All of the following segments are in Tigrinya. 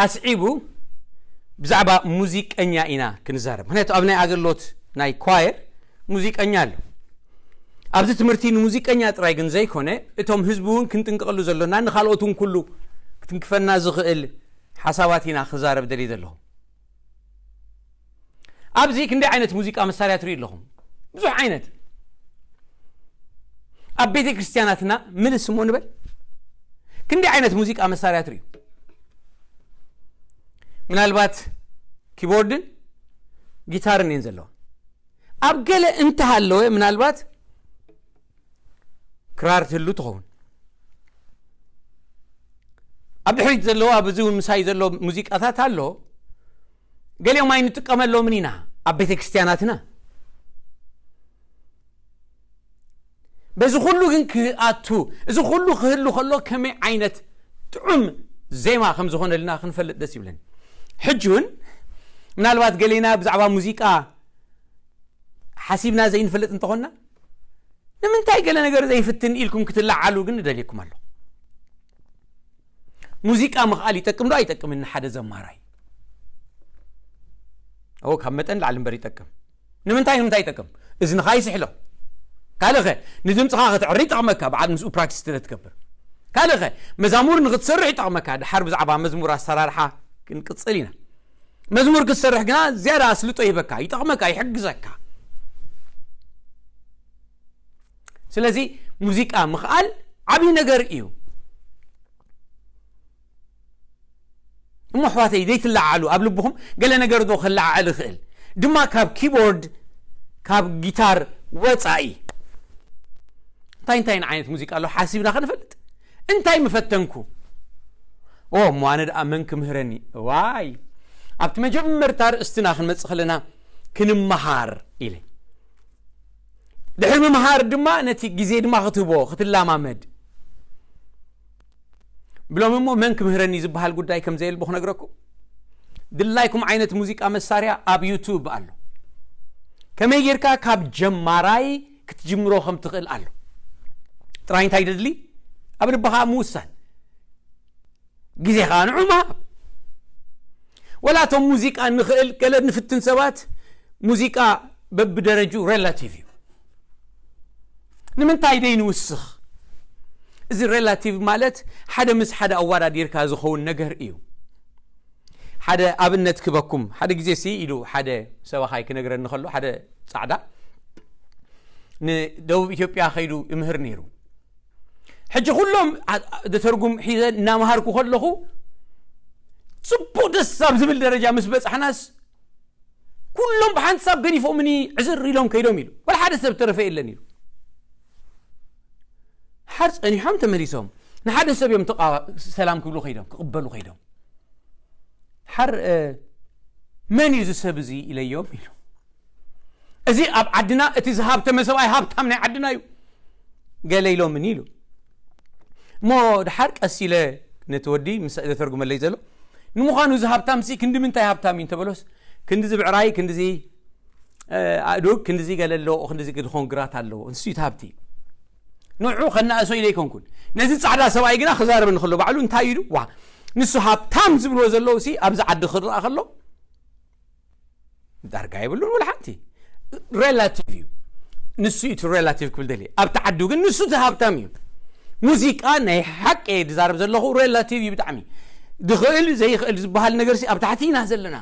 ኣስዒቡ ብዛዕባ ሙዚቀኛ ኢና ክንዛረብ። ምክንያቱ ኣብ ናይ ኣገልግሎት ናይ ኳየር ሙዚቀኛ ኣሎ። ኣብዚ ትምህርቲ ንሙዚቀኛ ጥራይ ግን ዘይኮነ፣ እቶም ህዝቢ እውን ክንጥንቀቐሉ ዘሎና፣ ንኻልኦት እውን ኩሉ ክትንክፈና ዝኽእል ሓሳባት ኢና ክዛረብ ደልየ ዘለኹ። ኣብዚ ክንደይ ዓይነት ሙዚቃ መሳርያ ትርእዩ ኣለኹም? ብዙሕ ዓይነት። ኣብ ቤተ ክርስቲያናትና ምልስ እሞ ንበል፣ ክንደይ ዓይነት ሙዚቃ መሳርያ ትርእዩ? ምናልባት ኪቦርድን ጊታርን እየን ዘለዋ። ኣብ ገለ እንተሃለወ ምናልባት ክራር ትህሉ ትኸውን። ኣብ ድሕሪት ዘለዎ፣ ኣብ እዚ እውን ምሳይ ዘሎ ሙዚቃታት ኣሎ። ገሊኦም ኣይንጥቀመሎምን ኢና ኣብ ቤተ ክርስቲያናትና። በዚ ኩሉ ግን ክኣቱ፣ እዚ ኩሉ ክህሉ ከሎ ከመይ ዓይነት ጥዑም ዜማ ከም ዝኾነልና ክንፈልጥ ደስ ይብለኒ። ሕጂ እውን ምናልባት ገሌና ብዛዕባ ሙዚቃ ሓሲብና ዘይንፈልጥ እንተኾንና፣ ንምንታይ ገለ ነገር ዘይፍትን ኢልኩም ክትለዓሉ ግን እደልየኩም ኣለኹ። ሙዚቃ ምኽኣል ይጠቅም ዶ ኣይጠቅምን ንሓደ ዘማራይ? ኦ፣ ካብ መጠን ላዕሊ እምበር ይጠቅም። ንምንታይ፣ ንምንታይ ይጠቅም? እዝንኻ ይስሕሎ። ካልእኸ፣ ንድምፅኻ ክትዕሪ ይጠቕመካ፣ በዓል ምስኡ ፕራክቲስ ስለ ትገብር። ካልእኸ፣ መዛሙር ንክትሰርሕ ይጠቕመካ፣ ድሓር ብዛዕባ መዝሙር ኣሰራርሓ ክንቅፅል ኢና። መዝሙር ክትሰርሕ ግና ዝያዳ ኣስልጦ ይህበካ፣ ይጠቕመካ፣ ይሕግዘካ። ስለዚ ሙዚቃ ምኽኣል ዓብዪ ነገር እዩ። እሞ ኣሕዋተይ፣ ዘይትለዓዓሉ፣ ኣብ ልብኹም ገለ ነገር ዶ ከለዓዕል ይኽእል? ድማ ካብ ኪቦርድ፣ ካብ ጊታር ወጻኢ እንታይ እንታይ ዓይነት ሙዚቃ ኣሎ ሓሲብና ከንፈልጥ? እንታይ ምፈተንኩ? ኦ፣ እሞ ኣነ ደኣ መን ክምህረኒ? ዋይ፣ ኣብቲ መጀመርታ ርእስትና ክንመጽእ ከለና ክንመሃር ኢለ። ድሕሪ ምምሃር ድማ ነቲ ግዜ ድማ ክትህቦ፣ ክትለማመድ። ብሎም እሞ መን ክምህረኒ ዝበሃል ጉዳይ ከም ዘየልቦ ክነግረኩም። ድላይኩም ዓይነት ሙዚቃ መሳርያ ኣብ ዩቱብ ኣሎ። ከመይ ጌርካ ካብ ጀማራይ ክትጅምሮ ከም ትኽእል ኣሎ። ጥራይ እንታይ ደድሊ? ኣብ ልብኻ ምውሳን። ግዜ ኸኣ ንዑ ምሃብ። ወላ እቶም ሙዚቃ ንኽእል ገለ ንፍትን ሰባት፣ ሙዚቃ በብደረጁ ሬላቲቭ እዩ። ንምንታይ ደይ ንውስኽ? እዚ ሬላቲቭ ማለት ሓደ ምስ ሓደ ኣወዳዲርካ ዝኸውን ነገር እዩ። ሓደ ኣብነት ክበኩም። ሓደ ግዜ ሲ ኢሉ ሓደ ሰባኻይ ክነግረኒ ከሎ፣ ሓደ ጻዕዳ ንደቡብ ኢትዮጵያ ከይዱ ይምህር ነይሩ። ሕጂ ኩሎም ዓ-፣ ደተርጉም ሒዘ እናመሃርኩ ከለኹ፣ ጽቡቕ ደስ ኣብ ዝብል ደረጃ ምስ በጻሕናስ፣ ኩሎም ብሓንሳብ ገዲፎምኒ ዕዝር ኢሎም ከይዶም ኢሉ። ወላ ሓደ ሰብ ተረፈ የለን ኢሉ። ሓር ጸኒሖም ተመሊሶም። ንሓደ ሰብ እዮም ተቓ-፣ ሰላም ክብሉ ከይዶም፣ ክቕበሉ ከይዶም። ሓር፣ እ፣ "መን እዩ እዚ ሰብ እዚ?" ኢለዮም ኢሉ። "እዚ ኣብ ዓድና እቲ ዝሃብተመ ሰብኣይ ሃብታም ናይ ዓድና እዩ" ገለ ኢሎምኒ ኢሉ። እሞ ድሓር ቀስ ኢለ ነቲ ወዲ ምስ ዘተርጉመለይ ዘሎ፣ "ንምዃኑ እዚ ሃብታም ሲ ክንዲ ምንታይ ሃብታም እዩ?" እንተበሎስ፣ "ክንዲዚ ብዕራይ፣ ክንዲዚ፣ እ፣ ኣእዱግ፣ ክንዲዚ ገለ ኣለዎ፣ ክንዲዚ ዝኾን ግራት ኣለዎ፣ ንሱ እዩ እቲ ሃብቲ። ንዑ ከነኣእሶ ኢለ ኣይኮንኩን። ነዚ ጻዕዳ ሰብኣይ ግና ክዛረበኒ ከሎ ባዕሉ እንታይ ኢሉ? ዋ፣ ንሱ ሃብታም ዝብልዎ ዘለዉ ሲ ኣብዚ ዓዲ ክረኣ ከሎ ዳርጋ የብሉን ወላ ሓንቲ። ሬላቲቭ እዩ። ንሱ እዩ እቲ ሬላቲቭ ክብል ደልየ። ኣብቲ ዓዱ ግን ንሱ እቲ ሃብታም እዩ። ሙዚቃ ናይ ሓቂ እየ ዝዛረብ ዘለኹ፣ ሬላቲቭ እዩ ብጣዕሚ። ዝኽእል ዘይኽእል ዝበሃል ነገር ሲ ኣብ ታሕቲ ኢና ዘለና።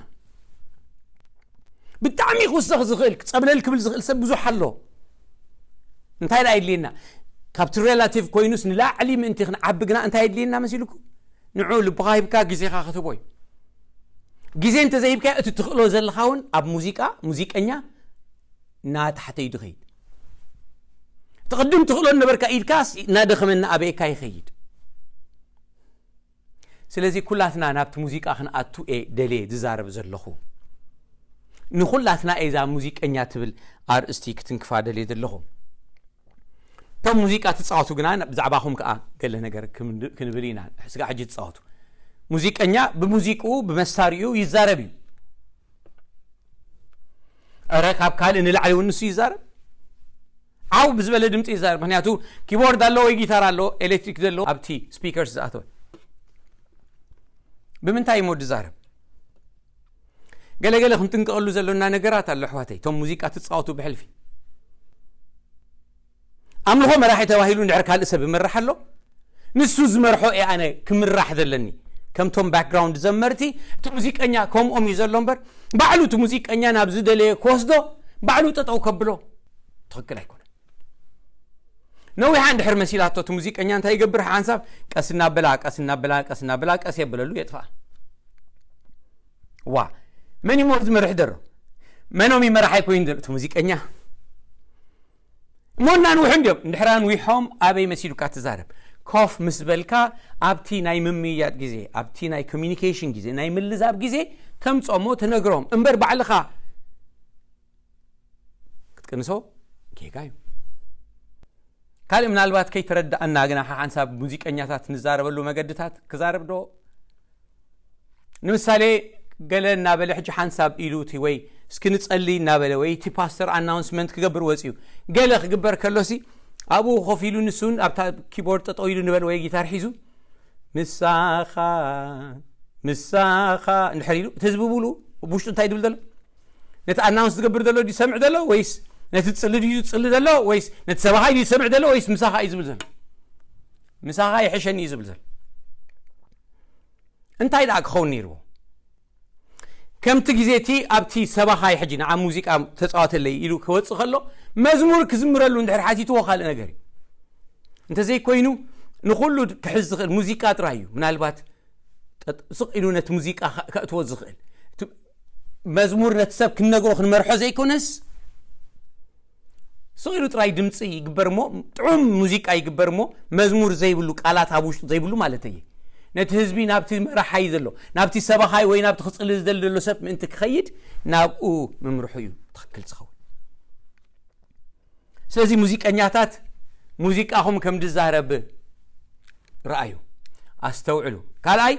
ብጣዕሚ ክውሰኽ ዝኽእል፣ ክጸብለል ክብል ዝኽእል ሰብ ብዙሕ ኣሎ። እንታይ ደኣ የድልየና? ካብቲ ሬላቲቭ ኮይኑስ ንላዕሊ ምእንቲ ክንዓቢ ግና እንታይ የድልየና መሲልኩ? ንዑ ልብኻ ሂብካ ግዜኻ ክትህቦ እዩ። ግዜ እንተዘይሂብካዮ እቲ ትኽእሎ ዘለኻ እውን ኣብ ሙዚቃ፣ ሙዚቀኛ እናተሓተ እዩ ዝኸይድ። እቲ ቅድም ትኽእሎ ነበርካ ኢልካስ እናደኸመ እናኣበየካ ይኸይድ። ስለዚ ኩላትና ናብቲ ሙዚቃ ክንኣቱ እየ ደልየ ዝዛረብ ዘለኹ። ንኹላትና እየ እዛ ሙዚቀኛ ትብል ኣርእስቲ ክትንክፋ ደልየ ዘለኹ። እቶም ሙዚቃ ትጻወቱ ግና ብዛዕባኹም ከኣ ገለ ነገር ክም-፣ ክንብል ኢና። ስጋ ሕጂ ትጻወቱ። ሙዚቀኛ ብሙዚቅኡ ብመሳሪኡ ይዛረብ እዩ። ኧረ ካብ ካልእ ንላዕሊ እውን ንሱ ይዛረብ። ዓው ብዝበለ ድምፂ ይዛረብ። ምክንያቱ ኪቦርድ ኣሎ ወይ ጊታር ኣሎ፣ ኤሌክትሪክ ዘሎ ኣብቲ ስፒከርስ ዝኣተወ። ብምንታይ እሞ ዝዛረብ? ገለገለ ክንጥንቀቐሉ ዘሎና ነገራት ኣሎ ኣሕዋተይ። እቶም ሙዚቃ ትፃወቱ ብሕልፊ ኣምልኾ መራሒ ተባሂሉ እንድሕር ካልእ ሰብ ይመራሕ ኣሎ፣ ንሱ ዝመርሖ እየ ኣነ ክምራሕ ዘለኒ። ከምቶም ባክግራውንድ ዘመርቲ እቲ ሙዚቀኛ ከምኦም እዩ ዘሎ እምበር፣ ባዕሉ እቲ ሙዚቀኛ ናብ ዝደለየ ክወስዶ፣ ባዕሉ ጠጠው ከብሎ ትኽክል ኣይኮነን። ነዊሓ እንድሕር መሲላቶ እቲ ሙዚቀኛ እንታይ ይገብር? ሓንሳብ ቀስ እናበላ ቀስ እናበላ ቀስ እናበላ ቀስ የብለሉ የጥፋ። ዋ መን እሞ ዝመርሕ ደሎ? መኖም ይመራሕ ኣይኮይን ዘሎ እቲ ሙዚቀኛ? እሞ እናንውሑ እንዲዮም። እንድሕር ኣንዊሖም ኣበይ መሲሉካ ትዛረብ? ኮፍ ምስ በልካ ኣብቲ ናይ ምምይያጥ ግዜ፣ ኣብቲ ናይ ኮሚኒኬሽን ግዜ፣ ናይ ምልዛብ ግዜ ተምፅኦ እሞ ትነግሮም እምበር ባዕልኻ ክትቅንሶ ጌጋ እዩ። ካልእ ምናልባት ከይተረዳእና ግና ሓንሳብ ሙዚቀኛታት ንዛረበሉ መገድታት ክዛረብ ዶ? ንምሳሌ ገለ እናበለ ሕጂ ሓንሳብ ኢሉ እቲ ወይ እስኪ ንጸሊ እናበለ ወይ እቲ ፓስተር ኣናውንስመንት ክገብር ወፂኡ ገለ ክግበር ከሎሲ ኣብኡ ኮፍ ኢሉ ንሱን ኣብታ ኪቦርድ ጠጠው ኢሉ ንበል ወይ ጊታር ሒዙ ምሳኻ ምሳኻ እንድሕር ኢሉ እቲ ህዝቢ ብሉ ብውሽጡ እንታይ ድብል ዘሎ ነቲ ኣናውንስ ዝገብር ዘሎ ድዩ ዝሰምዕ ዘሎ ወይስ ነቲ ዝጽሊ ድዩ ዝጽሊ ዘሎ ወይስ ነቲ ሰባኻይ ድዩ ዝሰምዕ ዘሎ ወይስ ምሳኻ እዩ ዝብል ዘሎ? ምሳኻ ይሕሸኒ እዩ ዝብል ዘሎ። እንታይ ደኣ ክኸውን ነይርዎ? ከምቲ ግዜ እቲ ኣብቲ ሰባኻይ ሕጂ ንዓ ሙዚቃ ተጻወተለይ ኢሉ ክወጽእ ከሎ መዝሙር ክዝምረሉ እንድሕር ሓቲትዎ ካልእ ነገር እዩ። እንተዘይኮይኑ ንኹሉ ክሕዝ ዝኽእል ሙዚቃ ጥራይ እዩ። ምናልባት ጠጥ- ስቕ ኢሉ ነቲ ሙዚቃ ከ- ከእትዎ ዝኽእል እቲ መዝሙር ነቲ ሰብ ክንነግሮ ክንመርሖ ዘይኮነስ ስቕ ኢሉ ጥራይ ድምፂ ይግበር እሞ ጥዑም ሙዚቃ ይግበር እሞ መዝሙር ዘይብሉ ቃላት ኣብ ውሽጡ ዘይብሉ ማለት እየ። ነቲ ህዝቢ ናብቲ መራሓይ ዘሎ ናብቲ ሰባኻይ ወይ ናብቲ ክፅሊ ዝደሊ ዘሎ ሰብ ምእንቲ ክኸይድ ናብኡ ምምርሑ እዩ ትኽክል ዝኸውን። ስለዚ ሙዚቀኛታት ሙዚቃኹም ከም ድዛረብ ረኣዩ፣ ኣስተውዕሉ። ካልኣይ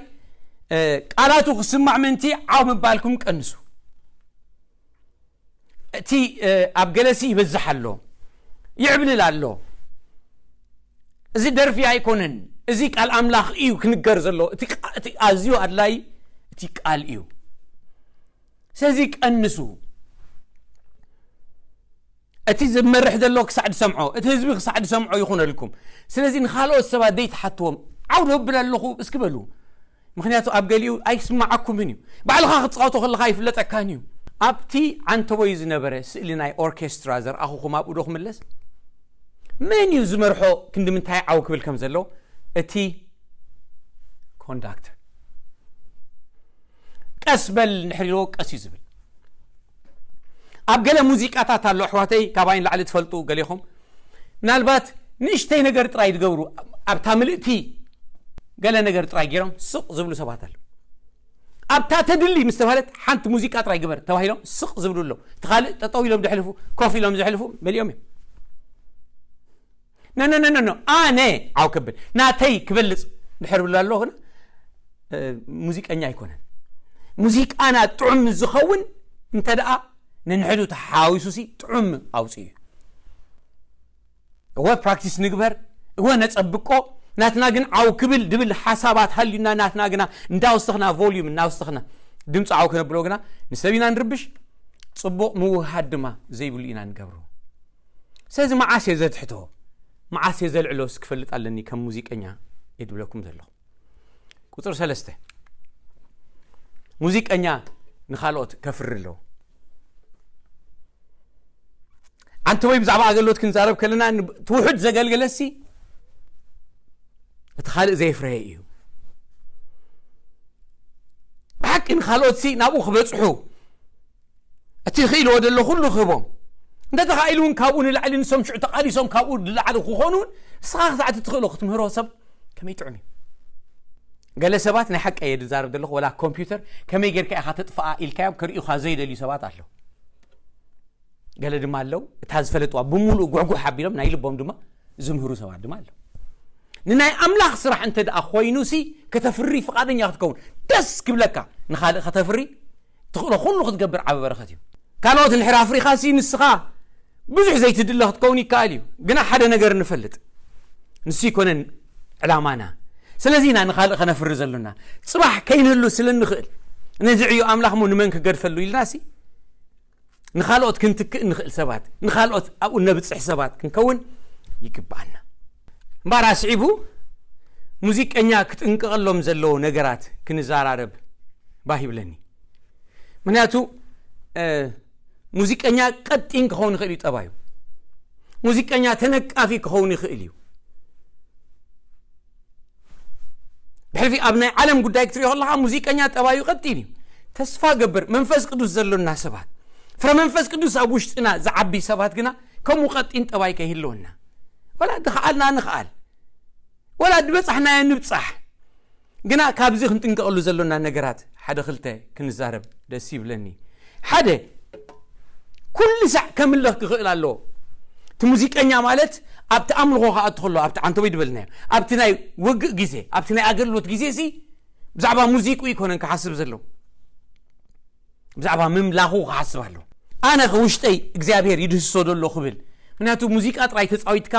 እ፣ ቃላቱ ክስማዕ ምእንቲ ዓው ምባልኩም ቀንሱ። እቲ እ፣ ኣብ ገለሲ ይበዝሕ ኣሎ፣ ይዕብልል ኣሎ። እዚ ደርፊ ኣይኮነን፣ እዚ ቃል ኣምላኽ እዩ ክንገር ዘሎ። እቲ ቃ- እቲ ኣዝዩ ኣድላይ እቲ ቃል እዩ። ስለዚ ቀንሱ። እቲ ዝመርሕ ዘሎ ክሳዕ ዝሰምዖ፣ እቲ ህዝቢ ክሳዕ ዝሰምዖ ይኹነልኩም። ስለዚ ንኻልኦት ሰባት ዘይትሓትዎም። ዓው ደብል ኣለኹ እስኪ በሉ። ምክንያቱ ኣብ ገሊኡ ኣይስማዓኩምን እዩ። ባዕልኻ ክትፃወቶ ከለኻ ኣይፍለጠካን እዩ። ኣብቲ ዓንተቦይ ዝነበረ ስእሊ ናይ ኦርኬስትራ ዘርኣኹኹም ኣብኡ ዶ ክምለስ? መን እዩ ዝመርሖ? ክንዲ ምንታይ ዓው ክብል ከም ዘሎ እቲ ኮንዳክተር ቀስ በል እንድሕር ኢልዎ ቀስ እዩ ዝብል። ኣብ ገለ ሙዚቃታት ኣሎ ኣሕዋተይ፣ ካባይ ንላዕሊ ትፈልጡ ገሌኹም፣ ምናልባት ንእሽተይ ነገር ጥራይ ዝገብሩ፣ ኣብታ ምልእቲ ገለ ነገር ጥራይ ገይሮም ስቕ ዝብሉ ሰባት ኣለዉ። ኣብታ ተድሊ ምስ ተባህለት ሓንቲ ሙዚቃ ጥራይ ግበር ተባሂሎም ስቕ ዝብሉ ኣለዉ። እቲ ካልእ ጠጠው ኢሎም ዘሕልፉ፣ ኮፍ ኢሎም ዘሕልፉ መሊኦም እዮም። ነነነነኖ ኣነ ዓው ክብል ናተይ ክበልፅ ድሕር ብሎ ኣለኹ። ሙዚቀኛ ኣይኮነን። ሙዚቃና ጥዑም ዝኸውን እንተ ደኣ ንንሕዱ ተሓዋዊሱሲ ጥዑም ኣውፅኡ እዩ። እወ ፕራክቲስ ንግበር፣ እወ ነፀብቆ። ናትና ግን ዓው ክብል ድብል ሓሳባት ሃልዩና ናትና ግና እንዳወሰኽና ቮልዩም እናወሰኽና ድምፂ ዓው ክነብሎ ግና ንሰብ ኢና ንርብሽ። ፅቡቕ ምውሃድ ድማ ዘይብሉ ኢና ንገብሮ። ስለዚ መዓስ እየ ዘትሕቶ መዓስ እየ ዘልዕሎስ ክፈልጥ ኣለኒ ከም ሙዚቀኛ እየ ድብለኩም ዘለኹ። ቁፅሪ ሰለስተ ሙዚቀኛ ንኻልኦት ከፍሪ ኣለዎ። ኣንተ ወይ ብዛዕባ ኣገልግሎት ክንዛረብ ከለና እቲ ውሑድ ዘገልገለሲ እቲ ካልእ ዘየፍረየ እዩ። ብሓቂ ንኻልኦትሲ ናብኡ ክበፅሑ እቲ ክኢልዎ ደሎ ኩሉ ክህቦም እንተተኻኢሉ እውን ካብኡ ንላዕሊ ንሶም ሽዑ ተቓሊሶም ካብኡ ንላዕሊ ክኾኑ እውን ንስኻ ክሳዕ እቲ ትኽእሎ ክትምህሮ ሰብ ከመይ ጥዑም እዩ። ገለ ሰባት ናይ ሓቂ እየ ዝዛረብ ዘለኹ ወላ ኮምፒውተር ከመይ ጌርካ ኢኻ ተጥፍኣ ኢልካዮም ከርእዩኻ ዘይደልዩ ሰባት ኣለዉ። ገለ ድማ ኣለዉ እታ ዝፈለጥዋ ብምሉእ ጉሕጉሕ ኣቢሎም ናይ ልቦም ድማ ዝምህሩ ሰባት ድማ ኣለዉ። ንናይ ኣምላኽ ስራሕ እንተ ደኣ ኮይኑሲ ከተፍሪ ፍቓደኛ ክትከውን ደስ ክብለካ ንኻልእ ከተፍሪ ትኽእሎ ኩሉ ክትገብር ዓቢ በረኸት እዩ። ካልኦት እንድሕር ኣፍሪኻሲ ንስኻ ብዙሕ ዘይትድለ ክትከውን ይከኣል እዩ። ግና ሓደ ነገር ንፈልጥ ንሱ ይኮነን ዕላማና። ስለዚ ኢና ንኻልእ ከነፍሪ ዘሎና። ጽባሕ ከይንህሉ ስለ እንኽእል፣ ነዚ ዕዮ ኣምላኽ እሞ ንመን ክገድፈሉ ኢልና ሲ ንኻልኦት ክንትክእ እንኽእል ሰባት፣ ንኻልኦት ኣብኡ ነብጽሕ ሰባት ክንከውን ይግብኣና። እምበኣር ኣስዒቡ ሙዚቀኛ ክጥንቀቐሎም ዘለዎ ነገራት ክንዘራረብ ባህ ይብለኒ። ምክንያቱ ሙዚቀኛ ቀጢን ክኸውን ይኽእል እዩ ጠባዩ። ሙዚቀኛ ተነቃፊ ክኸውን ይኽእል እዩ። ብሕልፊ ኣብ ናይ ዓለም ጉዳይ ክትሪኦ ከለኻ ሙዚቀኛ ጠባዩ ቀጢን እዩ። ተስፋ ገብር መንፈስ ቅዱስ ዘሎና ሰባት፣ ፍረ መንፈስ ቅዱስ ኣብ ውሽጥና ዝዓቢ ሰባት ግና ከምኡ ቀጢን ጠባይ ከይህልወና፣ ወላ ድኸኣልና ንኽኣል፣ ወላ ድበጻሕናዮ ንብጻሕ፣ ግና ካብዚ ክንጥንቀቐሉ ዘሎና ነገራት ሓደ ክልተ ክንዛረብ ደስ ይብለኒ። ሓደ፣ ኩሉ ሳዕ ከምልኽ ክኽእል ኣለዎ። እቲ ሙዚቀኛ ማለት ኣብቲ ኣምልኾ ክኣቱ ከሎ፣ ኣብቲ ዓንተቦይ ዝበልናዮ፣ ኣብቲ ናይ ውግእ ግዜ፣ ኣብቲ ናይ ኣገልግሎት ግዜ ሲ ብዛዕባ ሙዚቁ ኣይኮነን ክሓስብ ዘለዎ፣ ብዛዕባ ምምላኹ ክሓስብ ኣለዎ። ኣነ ውሽጠይ እግዚኣብሔር ይድህስሶ ዶ ኣሎ ክብል። ምክንያቱ ሙዚቃ ጥራይ ተጻዊትካ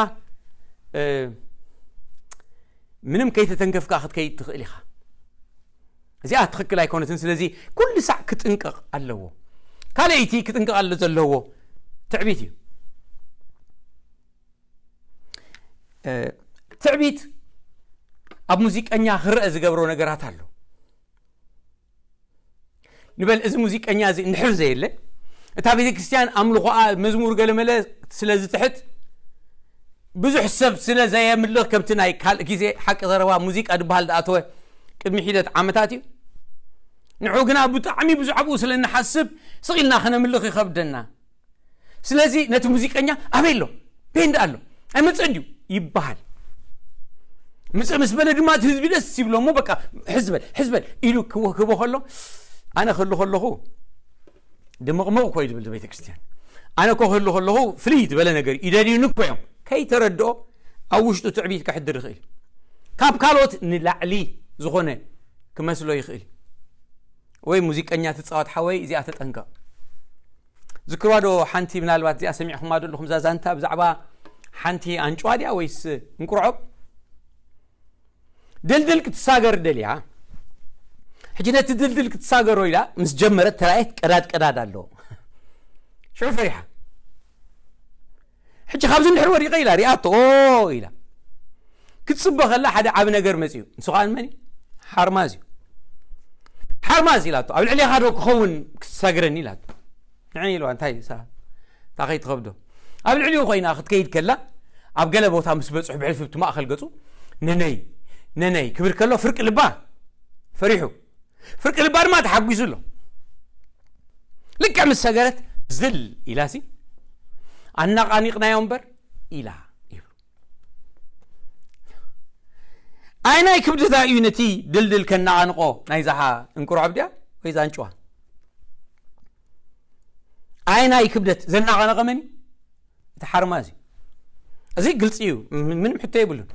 ምንም ከይተተንከፍካ ክትከይድ ትኽእል ኢኻ። እዚኣ ትኽክል ኣይኮነትን። ስለዚ ኩሉ ሳዕ ክጥንቀቕ ኣለዎ። ካልኣይቲ ክጥንቀቕ ኣሎ ዘለዎ ትዕቢት እዩ። ትዕቢት ኣብ ሙዚቀኛ ክረአ ዝገብሮ ነገራት ኣሎ። ንበል እዚ ሙዚቀኛ እዚ እንድሕር ዘየለ፣ እታ ቤተ ክርስቲያን ኣምልኾኣ መዝሙር ገለመለ ስለ ዝትሕት ብዙሕ ሰብ ስለ ዘየምልኽ፣ ከምቲ ናይ ካልእ ግዜ ሓቂ ዘረባ ሙዚቃ ዝበሃል ዝኣተወ ቅድሚ ሒደት ዓመታት እዩ። ንዑ ግና ብጣዕሚ ብዙሕ ኣብኡ ስለ እንሓስብ ስቕ ኢልና ከነምልኽ ይኸብደና። ስለዚ ነቲ ሙዚቀኛ ኣበይ ኣሎ? ቤንድ ኣሎ? ኣይመጽእን ድዩ? ይበሃል። ምጽእ ምስ በለ ድማ እቲ ህዝቢ ደስ ይብሎ እሞ በቃ ሕዝበል ሕዝበል ኢሉ ክወክቦ ከሎ ኣነ ክህሉ ከለኹ ድምቕምቕ እኮ እዩ ዝብል ቤተ ክርስቲያን። ኣነ እኮ ክህሉ ከለኹ ፍልይ ዝበለ ነገር ይደልዩኒ እኮ እዮም። ከይተረድኦ ኣብ ውሽጡ ትዕቢት ከሕድር ይኽእል። ካብ ካልኦት ንላዕሊ ዝኾነ ክመስሎ ይኽእል። ወይ ሙዚቀኛ ትጻወት ሓወይ እዚኣ ተጠንቀቕ። ዝክርዋ ዶ ሓንቲ ምናልባት እዚኣ ሰሚዕኹማ ዶ ኣለኹም? እዛ ዛንታ ብዛዕባ ሓንቲ ኣንጭዋ ድያ ወይስ እንቁርዖብ? ድልድል ክትሳገር ደልያ። ሕጂ ነቲ ድልድል ክትሳገሮ ኢላ ምስ ጀመረት ተራየት ቀዳድ ቀዳድ ኣለዎ። ሽዑ ፈሪሓ። ሕጂ ካብዚ እንድሕር ወዲቐ ኢላ ሪኣቶ፣ ኦ ኢላ ክትጽበ ከላ ሓደ ዓቢ ነገር መጺኡ። ንሱ ኸኣ መን እዩ? ሓርማዝ እዩ። ሓርማዝ ኢላቶ፣ ኣብ ልዕሌኻ ዶ ክኸውን ክትሳግረኒ ኢላቶ። ንዕይ ኢልዋ፣ እንታይ ሳ እንታይ ከይትኸብዶ። ኣብ ልዕሊኡ ኮይና ክትከይድ ከላ ኣብ ገለ ቦታ ምስ በጽሑ ብሕልፊ ብቲ ማእኸል ገጹ ነነይ ነነይ ክብል ከሎ ፍርቂ ልባ ፈሪሑ፣ ፍርቂ ልባ ድማ ተሓጒሱ ኣሎ። ልክዕ ምስ ሰገረት ዝል ኢላሲ ኣናቓኒቕናዮ እምበር ኢላ ይብሉ። ኣይናይ ክብደታ እዩ ነቲ ድልድል ከነቓንቆ ናይ ዛሓ እንቁርዖብ ድያ ወይ ዛንጭዋ? ኣይናይ ክብደት ዘናቐነቐ መን እዩ? እቲ ሓርማዝ እዩ። እዚ ግልፂ እዩ፣ ም- ምንም ሕቶ የብሉን።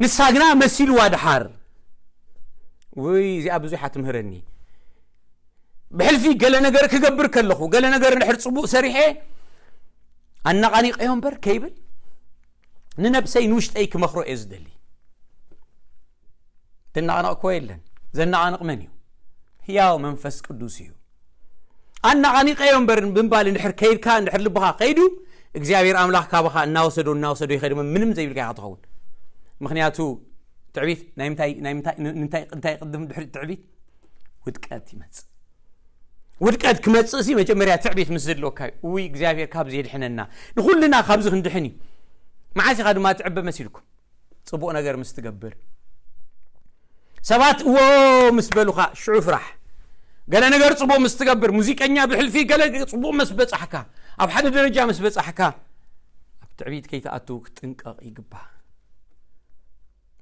ንሳ ግና መሲልዋ ድሓር ውይ እዚኣ ብዙሕ ትምህረኒ። ብሕልፊ ገለ ነገር ክገብር ከለኹ ገለ ነገር እንድሕር ፅቡቕ ሰሪሐ ኣናቓኒቀዮ እምበር ከይብል ንነብሰይ ንውሽጠይ ክመኽሮ እየ ዝደሊ። ዘናቕነቕ እኮ የለን። ዘናቕነቕ መን እዩ? ህያው መንፈስ ቅዱስ እዩ። ኣናቓኒቀዮ እምበር ብምባል እንድሕር ከይድካ እንድሕር ልብኻ ከይዱ እግዚኣብሔር ኣምላኽ ካባኻ እናወሰዶ እናወሰዶ ይኸይድ እሞ ምንም ዘይብልካ ኢኻ ትኸውን። ምክንያቱ ትዕቢት ናይ ምንታይ ናይ ምንታይ ን- እንታይ እንታይ ቅድም ድሕሪ ትዕቢት ውድቀት ይመጽእ። ውድቀት ክመጽእ ሲ መጀመርያ ትዕቢት ምስ ዘለካ እዩ። ውይ እግዚኣብሔር ካብዚ የድሕነና፣ ንኹልና ካብዚ ክንድሕን እዩ። መዓስ ኢኻ ድማ ትዕበ መሲልኩም? ጽቡቕ ነገር ምስ ትገብር ሰባት እዎ ምስ በሉኻ ሽዑ ፍራሕ። ገለ ነገር ጽቡቕ ምስ ትገብር ሙዚቀኛ ብሕልፊ ገለ ጽቡቕ ምስ በጻሕካ ኣብ ሓደ ደረጃ ምስ በጻሕካ ኣብ ትዕቢት ከይትኣቱ ክትጥንቀቕ ይግባእ።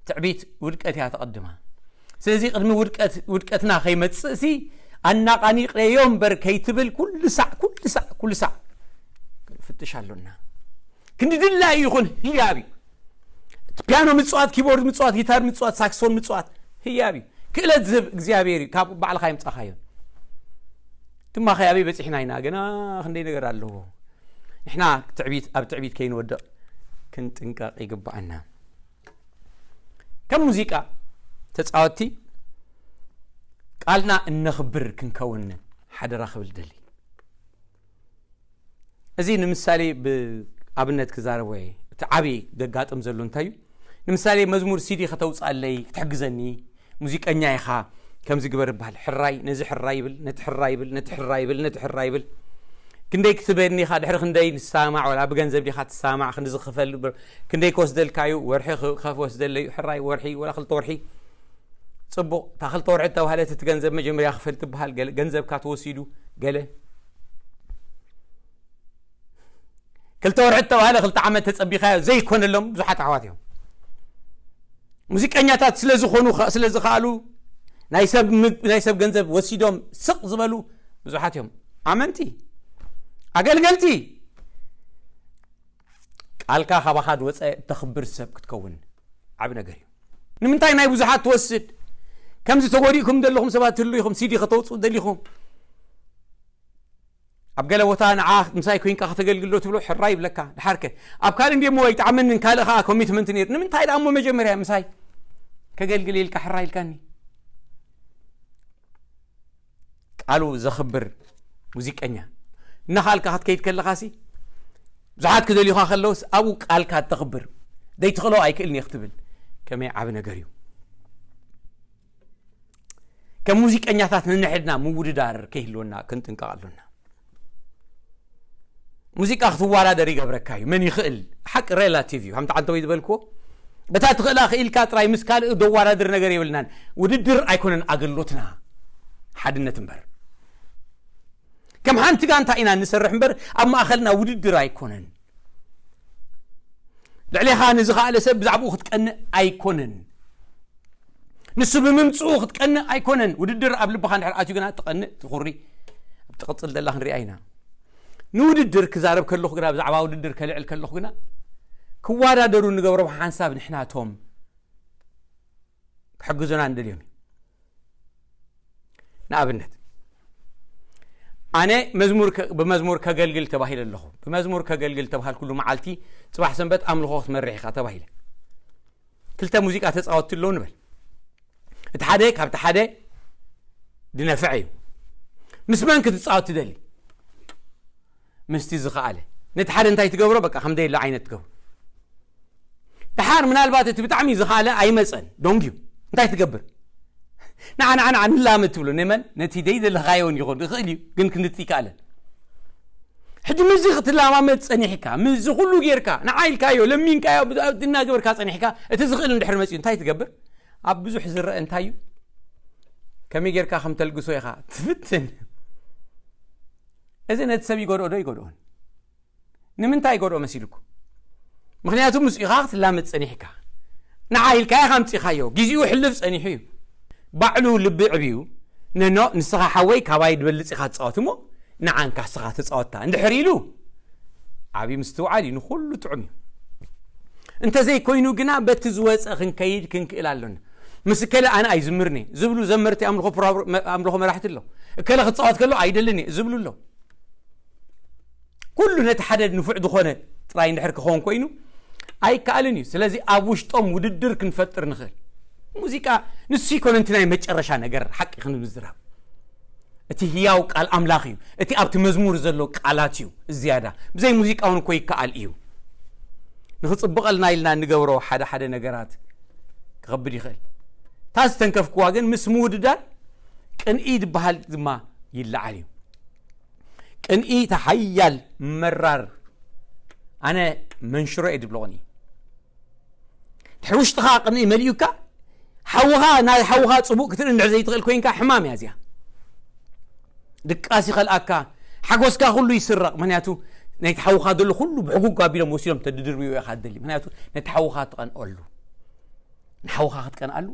ትዕቢት ውድቀት እያ ተቐድማ። ስለዚ ቅድሚ ውድቀት ውድቀትና ከይመጽእ ሲ ኣናቓኒቐዮ እምበር ከይትብል ኩሉ ሳዕ ኩሉ ሳዕ ኩሉ ሳዕ ፍትሽ ኣሎና። ክንዲ ድላዩ ይኹን ህያብ እዩ። ፒያኖ ምጽዋት፣ ኪቦርድ ምጽዋት፣ ጊታር ምጽዋት፣ ሳክስፎን ምጽዋት ህያብ እዩ። ክእለት ዝህብ እግዚኣብሔር እዩ፣ ካብ ባዕልኻ የምጻኻዮን። ድማ ኸ ኣበይ በጺሕና ኢና? ገና ክንደይ ነገር ኣለዎ። ንሕና ትዕቢት ኣብ ትዕቢት ከይንወድቕ ክንጥንቀቕ ይግብኣና። ከም ሙዚቃ ተጻወቲ ቃልና እነኽብር ክንከውን ሓደራ ክብል ደሊ። እዚ ንምሳሌ ብኣብነት ክዛረብ ወይ እቲ ዓቢ ዘጋጥም ዘሎ እንታይ እዩ? ንምሳሌ መዝሙር ሲዲ ከተውጻለይ ክትሕግዘኒ፣ ሙዚቀኛ ኢኻ፣ ከምዚ ግበር ይበሃል። ሕራይ ነዚ ሕራይ ይብል፣ ነቲ ሕራይ ይብል፣ ነቲ ሕራይ ይብል፣ ነቲ ሕራይ ይብል። ክንደይ ክትበኒ ኢኻ፣ ድሕሪ ክንደይ ንሰማማዕ፣ ወላ ብገንዘብ ዲኻ ትሰማማዕ፣ ክንዲ ዝኽፈል፣ ክንደይ ክወስደልካ እዩ፣ ወርሒ ክ- ከፍ ወስደለይ እዩ፣ ሕራይ ወርሒ፣ ወላ ክልተ ወርሒ። ጽቡቕ፣ እታ ክልተ ወርሒ እተባህለት እቲ ገንዘብ መጀመርያ ክፈል ትበሃል፣ ገለ ገንዘብካ ተወሲዱ፣ ገለ ክልተ ወርሒ እተባህለ ክልተ ዓመት ተጸቢኻዮ ዘይኮነሎም ብዙሓት ኣሕዋት እዮም። ሙዚቀኛታት ስለ ዝኾኑ ኸ- ስለ ዝኸኣሉ ናይ ሰብ ምግ- ናይ ሰብ ገንዘብ ወሲዶም ስቕ ዝበሉ ብዙሓት እዮም። ኣመንቲ፣ ኣገልገልቲ፣ ቃልካ ካባኻ ዝወፀ እተኽብር ሰብ ክትከውን ዓቢ ነገር እዩ። ንምንታይ ናይ ብዙሓት ትወስድ? ከምዚ ተጎዲእኩም ዘለኹም ሰባት ትህሉ ኢኹም፣ ሲዲ ከተውፅኡ ደሊኹም፣ ኣብ ገለ ቦታ ንዓ ምሳይ ኮይንካ ከተገልግሎ ትብሎ ሕራ ይብለካ። ድሓርከ ኣብ ካልእ እንዲሞ ይጣዕመንን ካልእ ከዓ ኮሚትመንት ነይሩ። ንምንታይ ደኣ እሞ መጀመርያ ምሳይ ከገልግል ኢልካ ሕራ ኢልካኒ? ቃሉ ዘኽብር ሙዚቀኛ እናኻልካ ክትከይድ ከለኻሲ፣ ብዙሓት ክደልዩኻ ከለውስ ኣብኡ ቃልካ እተኽብር፣ ዘይትኽእሎ ኣይክእልን እየ ክትብል ከመይ ዓቢ ነገር እዩ። ከም ሙዚቀኛታት ንንሕድና ምውድዳር ከይህልወና ክንጥንቀቕ ኣሎና። ሙዚቃ ክትወዳደር ይገብረካ እዩ። መን ይኽእል? ሓቂ ሬላቲቭ እዩ። ከምቲ ዓንተወይ ዝበልክዎ፣ በታ ትኽእላ ክኢልካ ጥራይ ምስ ካልእ ዘወዳድር ነገር የብልናን። ውድድር ኣይኮነን ኣገልግሎትና፣ ሓድነት እምበር። ከም ሓንቲ ጋንታ ኢና እንሰርሕ እምበር ኣብ ማእኸልና ውድድር ኣይኮነን። ልዕሌኻ ንዝኸኣለ ሰብ ብዛዕባኡ ክትቀንእ ኣይኮነን። ንሱ ብምምፅኡ ክትቀንእ ኣይኮነን። ውድድር ኣብ ልብኻ እንድሕር ኣትዩ ግና ትቐንእ፣ ትኹሪ። ኣብ ትቕፅል ዘላ ክንሪኣ ኢና። ንውድድር ክዛረብ ከለኹ ግና፣ ብዛዕባ ውድድር ከልዕል ከለኹ ግና፣ ክወዳደሩ ንገብሮም ሓንሳብ ንሕናቶም ክሕግዙና ንደልዮም እዩ። ንኣብነት፣ ኣነ መዝሙር ከ- ብመዝሙር ከገልግል ተባሂለ ኣለኹ። ብመዝሙር ከገልግል ተባሃልኩሉ መዓልቲ፣ ጽባሕ ሰንበት ኣምልኾ ክትመርሕ ኢኻ ተባሂለ። ክልተ ሙዚቃ ተጻወትቲ ኣለዉ ንበል። እቲ ሓደ ካብቲ ሓደ ድነፍዕ እዩ። ምስ መን ክትጻወት ትደሊ? ምስቲ ዝኸኣለ። ነቲ ሓደ እንታይ ትገብሮ? በቃ ከም ደየሎ ዓይነት ትገብሮ። ድሓር ምናልባት እቲ ብጣዕሚ ዝኸኣለ ኣይመጸን፣ ደንጉዩ። እንታይ ትገብር? ንዓ፣ ንዓ፣ ንዓ ንላመድ ትብሎ። ንመን? ነቲ ደይደለኻዮን ይኹን ይኽእል እዩ፣ ግን ክንድቲ ይከኣለን። ሕጂ ምስዚ ክትላማመድ ጸኒሕካ፣ ምስዚ ኩሉ ጌርካ፣ ንዓ ኢልካዮ፣ ለሚንካዮ፣ እናገበርካ ጸኒሕካ፣ እቲ ዝኽእል እንድሕር መጺኡ እንታይ ትገብር? ኣብ ብዙሕ ዝረአ እንታይ እዩ? ከመይ ጌርካ ከም ተልግሶ ኢኻ ትፍትን። እዚ ነቲ ሰብ ይጎድኦ ዶ ይጎድኦን? ንምንታይ ይጎድኦ መሲልኩ? ምኽንያቱ ምስኡ ኢኻ ክትላመድ ጸኒሕካ። ንዓ ኢልካ ኢኻ ኣምጺኻዮ። ግዜኡ ሕልፍ ጸኒሑ እዩ። ባዕሉ ልቢ ዕብዩ፣ ነኖ፣ ንስኻ ሓወይ ካባይ ዝበልጽ ኢኻ ትጻወት እሞ፣ ንዓ እንካ ንስኻ ተጻወታ እንድሕር ኢሉ፣ ዓቢ ምስትውዓል እዩ፣ ንኹሉ ጥዑም እዩ። እንተዘይኮይኑ ግና በቲ ዝወጸ ክንከይድ ክንክእል ኣሎና። ምስ እከለ ኣነ ኣይዝምርን እየ ዝብሉ ዘመርቲ ኣምልኾ ፕሮብረ-፣ ኣምልኾ መራሕቲ ኣለዉ። እከለ ክጻወት ከሎ ኣይደልን እየ ዝብሉ ኣለዉ። ኩሉ ነቲ ሓደ ንፉዕ ዝኾነ ጥራይ እንድሕር ክኸውን ኮይኑ ኣይከኣልን እዩ። ስለዚ ኣብ ውሽጦም ውድድር ክንፈጥር ንኽእል። ሙዚቃ ንሱ ይኮነ እቲ ናይ መጨረሻ ነገር፣ ሓቂ ክንዝራብ፣ እቲ ህያው ቃል ኣምላኽ እዩ። እቲ ኣብቲ መዝሙር ዘሎ ቃላት እዩ ዝያዳ። ብዘይ ሙዚቃ እውን እኮ ይከኣል እዩ። ንኽጽብቐልና ኢልና እንገብሮ ሓደ ሓደ ነገራት ክኸብድ ይኽእል። እታ ዝተንከፍክዋ ግን ምስ ምውድዳር ቅንኢ ዝበሃል ድማ ይለዓል እዩ። ቅንኢ እቲ ሓያል መራር ኣነ መንሽሮ እየ ዝብሎ ቅንኢ። ድሕሪ ውሽጥኻ ቅንኢ መሊኡካ፣ ሓውኻ፣ ናይ ሓውኻ ጽቡቕ ክትርኢ እንድሕር ዘይትኽእል ኮይንካ፣ ሕማም እያ እዚኣ። ድቃስ ይኸልኣካ፣ ሓጎስካ ኩሉ ይስረቕ። ምኽንያቱ፣ ናይቲ ሓውኻ ዘሎ ኩሉ ብሕጉግ ኣቢሎም ወሲዶም ተድድርብዮ ኢኻ ትደሊ። ምኽንያቱ፣ ነቲ ሓውኻ ትቐንኣሉ። ንሓውኻ ክትቀንኣሉ?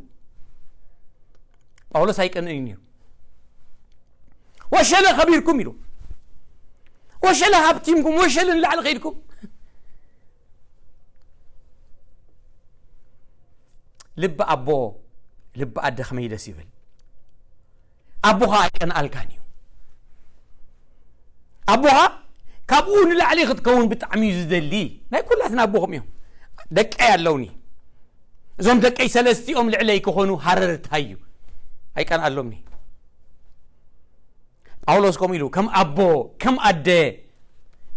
ጳውሎስ ኣይቀንእን እዩ ነይሩ። ወሸለ ከቢርኩም ኢሉ። ወሸለ ሃብቲምኩም፣ ወሸለ ንላዕሊ ከይድኩም። ልቢ ኣቦ፣ ልቢ ኣደ ከመይ ደስ ይብል። ኣቦኻ ኣይቀንኣልካን እዩ። ኣቦኻ ካብኡ ንላዕሊ ክትከውን ብጣዕሚ እዩ ዝደሊ። ናይ ኩላትና ኣቦኹም እዮም። ደቀይ ኣለውኒ። እዞም ደቀይ ሰለስቲኦም ልዕለይ ክኾኑ ሃረርታይ እዩ። ኣይቀንኣሎምኒ። ጳውሎስ ከምኡ ኢሉ፣ ከም ኣቦ፣ ከም ኣደ፣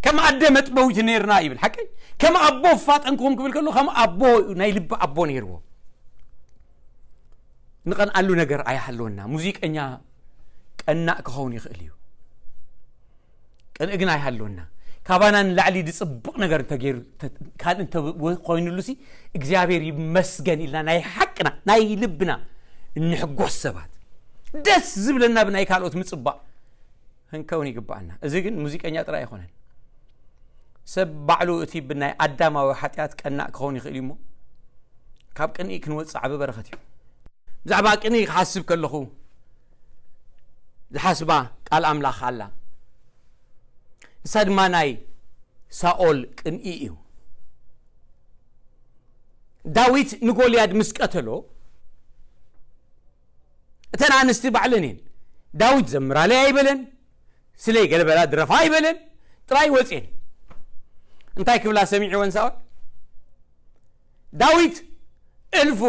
ከም ኣደ መጥበዊት ነርና ይብል። ሓቀይ ከም ኣቦ ፋጠንኩም ክብል ከሎ ከም ኣቦ፣ ናይ ልቢ ኣቦ ነርዎ። ንቐንኣሉ ነገር ኣይሃለወና። ሙዚቀኛ ቀናእ ክኸውን ይኽእል እዩ። ቅንእ ግን ኣይሃለወና። ካባና ንላዕሊ ዝጽብቕ ነገር እንተገይሩ፣ ተ-፣ ካልእ እንተ-፣ ኮይኑሉ ሲ እግዚኣብሔር ይመስገን ኢልና ናይ ሓቅና፣ ናይ ልብና እንሕጎስ ሰባት፣ ደስ ዝብለና ብናይ ካልኦት ምጽባቕ ክንከውን ይግባኣና። እዚ ግን ሙዚቀኛ ጥራይ ኣይኮነን። ሰብ ባዕሉ እቲ ብናይ ኣዳማዊ ሓጢኣት ቀናእ ክኸውን ይኽእል እዩ እሞ፣ ካብ ቅንኢ ክንወጽእ ዓቢ በረኸት እዩ። ብዛዕባ ቅንኢ ክሓስብ ከለኹ ዝሓስባ ቃል ኣምላኽ ኣላ። ንሳ ድማ ናይ ሳኦል ቅንኢ እዩ። ዳዊት ንጎልያድ ምስ ቀተሎ፣ እተን ኣንስቲ ባዕለን እየን፣ "ዳዊት ዘምራለይ" ኣይበለን፣ "ስለይ ገለበላ ድረፋ" ኣይበለን፣ ጥራይ ወፅየን። እንታይ ክብላ ሰሚዕወን ሳኦል? "ዳዊት እልፉ፣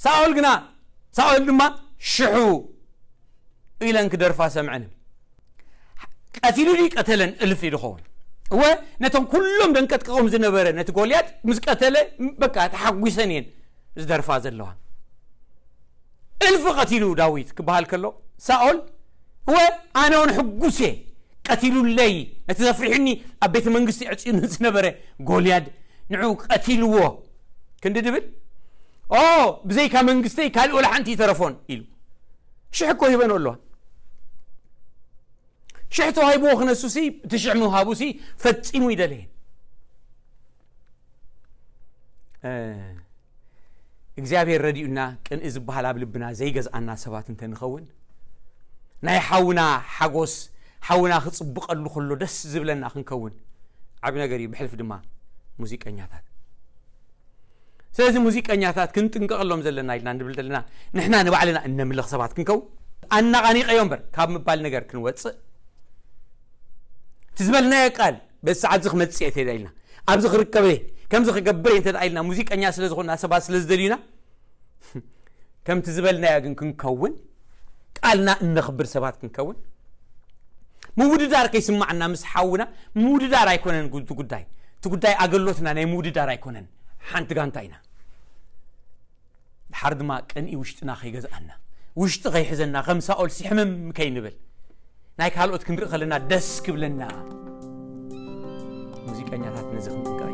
ሳኦል ግና፣ ሳኦል ድማ ሽሑ" ኢለን ክደርፋ ሰምዐን። ቀቲሉ ድዩ ቀተለን እልፊ ድኸውን? እወ፣ ነቶም ኩሎም ደንቀጥቀቖም ዝነበረ ነቲ ጎልያድ ምስ ቀተለ፣ በቃ፣ ተሓጒሰን እየን ዝደርፋ ዘለዋ። እልፊ ቀቲሉ ዳዊት ክበሃል ከሎ፣ ሳኦል፣ እወ፣ ኣነ እውን ሕጉስ እየ፣ ቀቲሉለይ፣ ነቲ ዘፍሪሑኒ፣ ኣብ ቤተ መንግስቲ ዕጽዩኒ ዝነበረ ጎልያድ፣ ንዑ ቀቲልዎ ክንዲ ድብል፣ "ኦ፣ ብዘይካ መንግስተይ ካልእ ወላ ሓንቲ ይተረፎን" ኢሉ። ሽሕ እኮ ሂበን ኣለዋ። ሽሕ ተዋሂብዎ ክነሱሲ፣ እቲ ሽሕ ምውሃቡሲ ፈጺሙ ይደለየን። እ፣ እግዚኣብሔር ረዲኡና፣ ቅንኢ ዝበሃል ኣብ ልብና ዘይገዝኣና ሰባት እንተ ንኸውን፣ ናይ ሓውና ሓጎስ፣ ሓውና ክጽብቐሉ ከሎ ደስ ዝብለና ክንከውን ዓቢ ነገር እዩ። ብሕልፊ ድማ ሙዚቀኛታት። ስለዚ ሙዚቀኛታት ክንጥንቀቐሎም ዘለና ኢልና ንብል ዘለና፣ ንሕና ንባዕልና እነምልኽ ሰባት ክንከውን፣ ኣናቓኒቐዮ እምበር ካብ ምባል ነገር ክንወጽእ፣ እቲ ዝበልናዮ ቃል በዚ ሰዓት እዚ ክመጽእ እየ እንተ ኢልና፣ ኣብዚ ክርከብ እየ፣ ከምዚ ክገብር እየ እንተ ኢልና፣ ሙዚቀኛ ስለ ዝኾንና፣ ሰባት ስለ ዝደልዩና፣ ከምቲ ዝበልናዮ ግን ክንከውን፣ ቃልና እነኽብር ሰባት ክንከውን፣ ምውድዳር ከይስማዓና ምስ ሓውና፣ ምውድዳር ኣይኮነን ጉ-፣ እቲ ጉዳይ። እቲ ጉዳይ ኣገሎትና ናይ ምውድዳር ኣይኮነን። ሓንቲ ጋንታ ኢና። ድሓር ድማ ቅንኢ ውሽጥና ከይገዝኣና፣ ውሽጢ ከይሕዘና፣ ከም ሳኦል ሲሕምም ከይንብል፣ ናይ ካልኦት ክንርኢ ከለና ደስ ክብለና፣ ሙዚቀኛታት ነዚ ክንጥንቀቕ